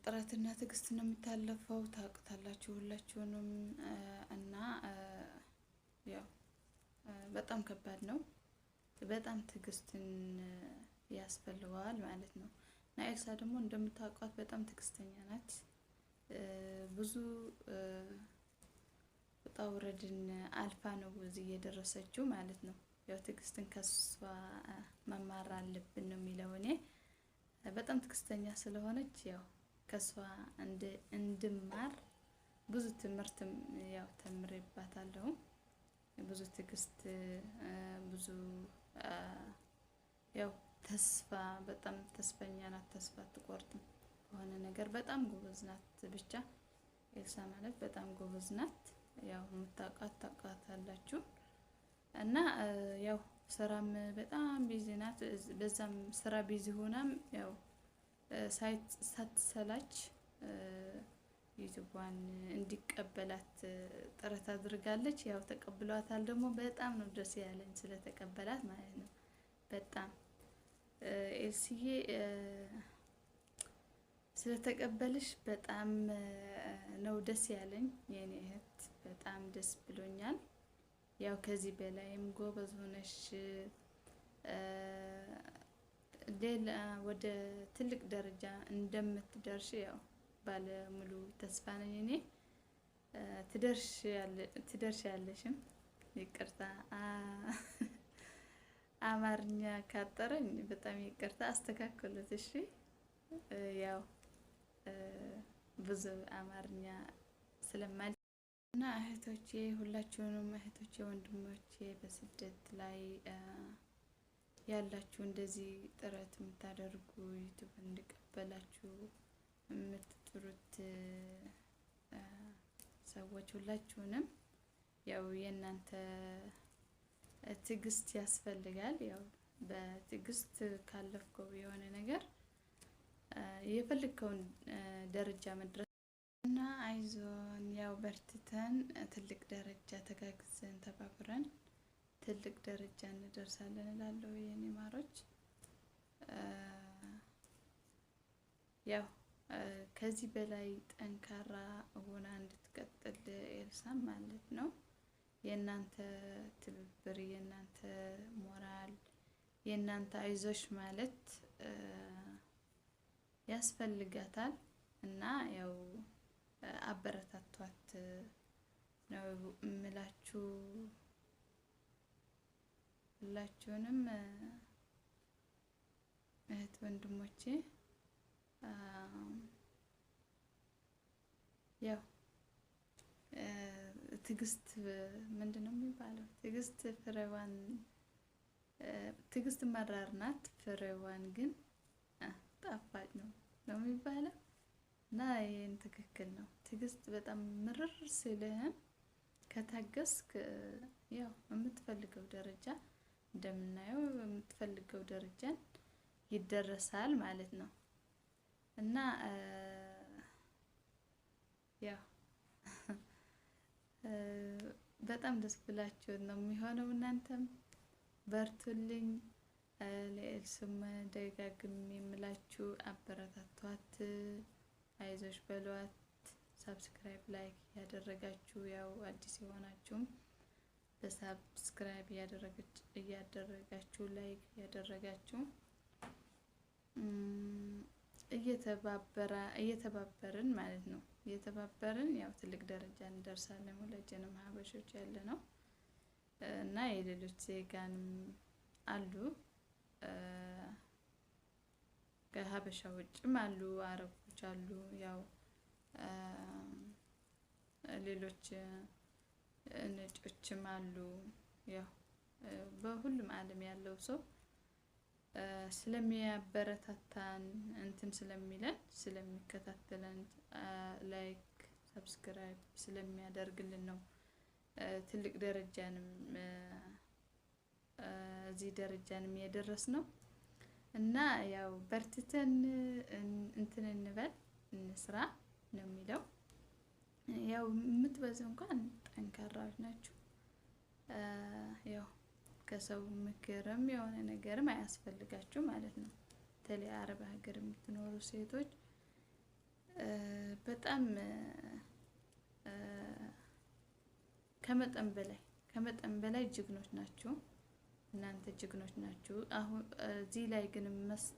ጥረትና ትዕግስት ነው የሚታለፈው፣ ታውቁታላችሁ ሁላችሁንም። እና ያው በጣም ከባድ ነው። በጣም ትዕግስትን ያስፈልገዋል ማለት ነው። እና ኤልሳ ደግሞ እንደምታውቋት በጣም ትዕግስተኛ ናት። ብዙ ውጣ ውረድን አልፋ ነው እዚህ እየደረሰችው ማለት ነው። ያው ትዕግስትን ከሷ መማር አለብን ነው የሚለው እኔ። በጣም ትዕግስተኛ ስለሆነች ያው ከሷ እንድማር ብዙ ትምህርት ያው ተምሬባታለሁ። ብዙ ትዕግስት፣ ብዙ ያው ተስፋ፣ በጣም ተስፈኛ ናት። ተስፋ አትቆርጥም በሆነ ነገር፣ በጣም ጎበዝ ናት። ብቻ ኤልሳ ማለት በጣም ጎበዝ ናት። ያው የምታውቃት ታውቃታላችሁ። እና ያው ስራም በጣም busy ናት። በዛም ስራ busy ሆናም ያው ሳትሰላች ዩቱቧን እንዲቀበላት ጥረት አድርጋለች። ያው ተቀብሏታል። ደግሞ በጣም ነው ደስ ያለኝ ስለተቀበላት ማለት ነው። በጣም ኤልስዬ ስለተቀበልሽ በጣም ነው ደስ ያለኝ የኔ እህት፣ በጣም ደስ ብሎኛል። ያው ከዚህ በላይም ጎበዝ ሆነሽ ሌላ ወደ ትልቅ ደረጃ እንደምትደርሽ ያው ባለሙሉ ተስፋ ነኝ እኔ። ትደርሻለሽም። ይቅርታ አማርኛ ካጠረኝ በጣም ይቅርታ፣ አስተካክሉት እሺ። ያው ብዙ አማርኛ ስለማል። እና እህቶቼ፣ ሁላችሁንም እህቶቼ፣ ወንድሞቼ በስደት ላይ ያላችሁ፣ እንደዚህ ጥረት የምታደርጉ፣ ዩቱብ እንዲቀበላችሁ የምትጥሩት ሰዎች ሁላችሁንም ያው የእናንተ ትዕግስት ያስፈልጋል። ያው በትዕግስት ካለፍከው የሆነ ነገር የፈለግከውን ደረጃ መድረስ እና አይዞን፣ ያው በርትተን ትልቅ ደረጃ ተጋግዘን ተባብረን ትልቅ ደረጃ እንደርሳለን እላለሁ የኔ ማሮች። ያው ከዚህ በላይ ጠንካራ ሆና እንድትቀጥል ኤልሳ ማለት ነው። የእናንተ ትብብር፣ የእናንተ ሞራል፣ የእናንተ አይዞሽ ማለት ያስፈልጋታል እና ያው አበረታቷት ነው እምላችሁ ሁላችሁንም እህት ወንድሞቼ። ያው ትዕግስት ምንድን ነው የሚባለው? ትዕግስት ፍሬዋን፣ ትዕግስት መራር ናት፣ ፍሬዋን ግን ጣፋጭ ነው ነው የሚባለው። እና ይህን ትክክል ነው። ትዕግስት በጣም ምርር ሲልህም ከታገስክ ያው የምትፈልገው ደረጃ፣ እንደምናየው የምትፈልገው ደረጃን ይደረሳል ማለት ነው። እና ያው በጣም ደስ ብላችሁ ነው የሚሆነው። እናንተም በርቱልኝ። ለኤልስም ደጋግሜ የምላችሁ አበረታቷት፣ አይዞሽ በሏት። Subscribe፣ like እያደረጋችሁ፣ ያው አዲስ የሆናችሁም በ subscribe እያደረጋችሁ፣ like እያደረጋችሁ እየተባበርን ማለት ነው። እየተባበርን ያው ትልቅ ደረጃ እንደርሳለን። ሁላችንም ሀበሾች ያለ ነው እና የሌሎች ዜጋንም አሉ፣ ከሀበሻ ውጭም አሉ፣ አረቦች አሉ፣ ያው ሌሎች ነጮችም አሉ። ያው በሁሉም ዓለም ያለው ሰው ስለሚያበረታታን፣ እንትን ስለሚለን፣ ስለሚከታተለን፣ like subscribe ስለሚያደርግልን ነው ትልቅ ደረጃንም እዚህ ደረጃንም የደረስ ነው። እና ያው በርትተን እንትን እንበል፣ እንስራ ነው የሚለው። ያው የምትበዙ እንኳን ጠንካራዎች ናችሁ። ያው ከሰው ምክርም የሆነ ነገርም አያስፈልጋችሁ ማለት ነው። በተለይ አረብ ሀገር የምትኖሩ ሴቶች በጣም ከመጠን በላይ ከመጠን በላይ ጀግኖች ናችሁ። እናንተ ጀግኖች ናችሁ። አሁን እዚህ ላይ ግን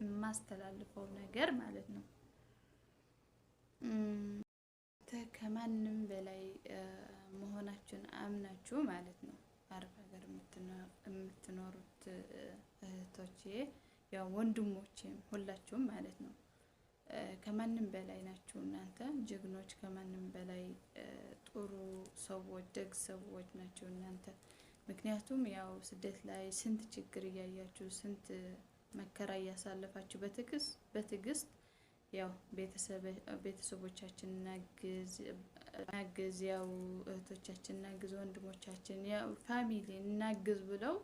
የማስተላልፈው ነገር ማለት ነው፣ ከማንም በላይ መሆናችሁን አምናችሁ ማለት ነው። አረብ ሀገር የምትኖሩት እህቶቼ፣ ያው ወንድሞቼም ሁላችሁም ማለት ነው፣ ከማንም በላይ ናችሁ። እናንተ ጀግኖች፣ ከማንም በላይ ጥሩ ሰዎች፣ ደግ ሰዎች ናቸው እናንተ። ምክንያቱም ያው ስደት ላይ ስንት ችግር እያያችሁ፣ ስንት መከራ እያሳለፋችሁ በትዕግስት ያው ቤተሰቦቻችን እናግዝ፣ ያው እህቶቻችን እናግዝ፣ ወንድሞቻችን፣ ያው family እናግዝ ብለው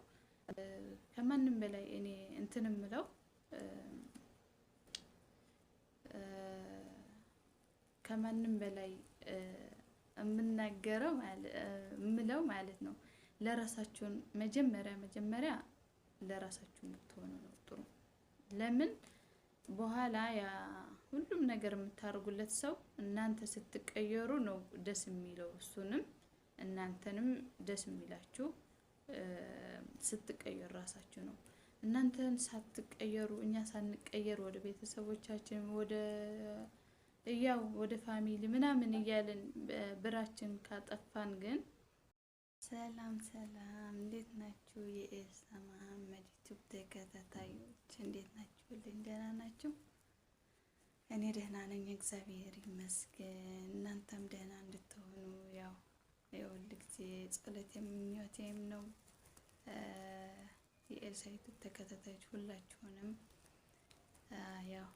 ከማንም በላይ እኔ እንትን ምለው ከማንም በላይ የምናገረው ምለው ማለት ነው፣ ለራሳችሁን መጀመሪያ መጀመሪያ ለራሳችሁ የምትሆኑ ነው ጥሩ። ለምን በኋላ ያ ሁሉም ነገር የምታደርጉለት ሰው እናንተ ስትቀየሩ ነው ደስ የሚለው። እሱንም እናንተንም ደስ የሚላችሁ ስትቀየሩ ራሳችሁ ነው። እናንተን ሳትቀየሩ፣ እኛ ሳንቀየር ወደ ቤተሰቦቻችን ወደ ያው ወደ family ምናምን እያልን ብራችን ካጠፋን ግን። ሰላም ሰላም፣ እንዴት ናችሁ? የኤልሳ መሀመድ ዩቲዩብ ተከታታዮች እንዴት ናችሁልኝ? ደህና ናችሁ? እኔ ደህና ነኝ፣ እግዚአብሔር ይመስገን። እናንተም ደህና እንድትሆኑ ያው የሁል ጊዜ ጸሎቴም ምኞቴም ነው። የኤልሳ ዩቲዩብ ተከታታዮች ሁላችሁንም ያው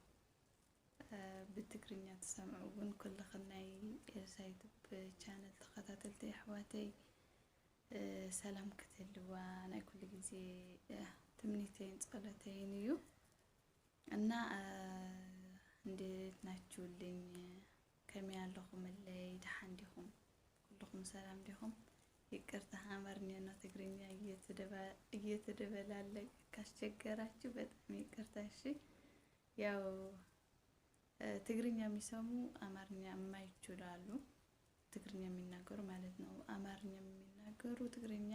ብትግርኛ ትሰምዑ እውን ኩልኽን ናይ ኤልሳ ዩቲዩብ channel ተኸታተልቲ ኣሕዋተይ ሰላም ክትህልዋ ናይ ኩሉ ግዜ ትምኒተይን ጸሎተይን እዩ። እና እንዴት ናችሁልኝ? ከመይ ኣለኹምለይ? ደሓን ዲኹም? ኩልኹም ሰላም ዲኹም? ይቅርታ አማርኛና ትግርኛ እየተደበላለቀ ካስቸገራችሁ በጣም ይቅርታ። እሺ፣ ያው ትግርኛ የሚሰሙ አማርኛ የማይችሉ አሉ። ትግርኛ የሚናገሩ ማለት ነው። አማርኛ የሚናገሩ ትግርኛ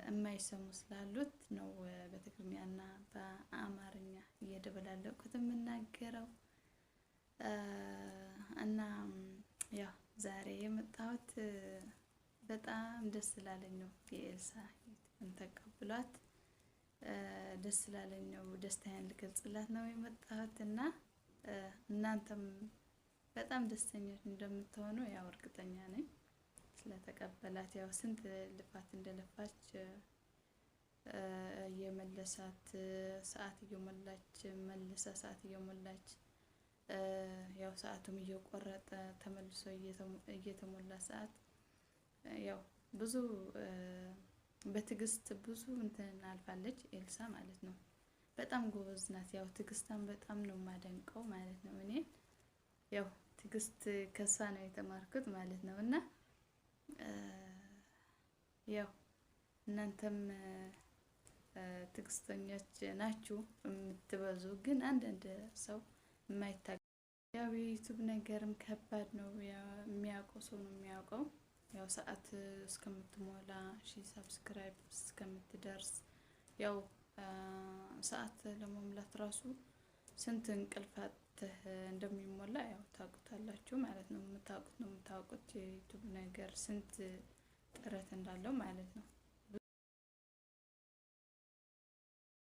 የማይሰሙ ስላሉት ነው በትግርኛና በአማርኛ እየደበላለቁት የምናገረው። እና ያው ዛሬ የመጣሁት በጣም ደስ ስላለኝ ነው። የኤልሳ ዩቲዩብን ተቀብሏት ደስ ስላለኝ ነው። ደስታዬን ልገልጽላት ነው የመጣሁት። እና እናንተም በጣም ደስተኞች እንደምትሆኑ ያው እርግጠኛ ነኝ። ስለተቀበላት ያው ስንት ልፋት እንደለፋች፣ እየመለሳት ሰዓት እየሞላች መልሳ ሰዓት እየሞላች ያው ሰዓቱም እየቆረጠ ተመልሶ እየተሞላ ሰዓት ያው ብዙ በትዕግስት ብዙ እንትን አልፋለች ኤልሳ ማለት ነው። በጣም ጎበዝ ናት። ያው ትዕግስቷን በጣም ነው የማደንቀው ማለት ነው። እኔ ያው ትዕግስት ከሷ ነው የተማርኩት ማለት ነው። እና ያው እናንተም ትዕግስተኞች ናችሁ የምትበዙ፣ ግን አንዳንድ ሰው የማይታ ያው የዩቱብ ነገርም ከባድ ነው። የሚያውቀው ሰው ነው የሚያውቀው። ያው ሰዓት እስከምትሞላ፣ 1000 subscribe እስከምትደርስ፣ ያው ሰዓት ለመሙላት ራሱ ስንት እንቅልፍ አጥተህ እንደሚሞላ ያው ታውቁታላችሁ ማለት ነው። የምታውቁት ነው የምታውቁት የዩቱብ ነገር ስንት ጥረት እንዳለው ማለት ነው።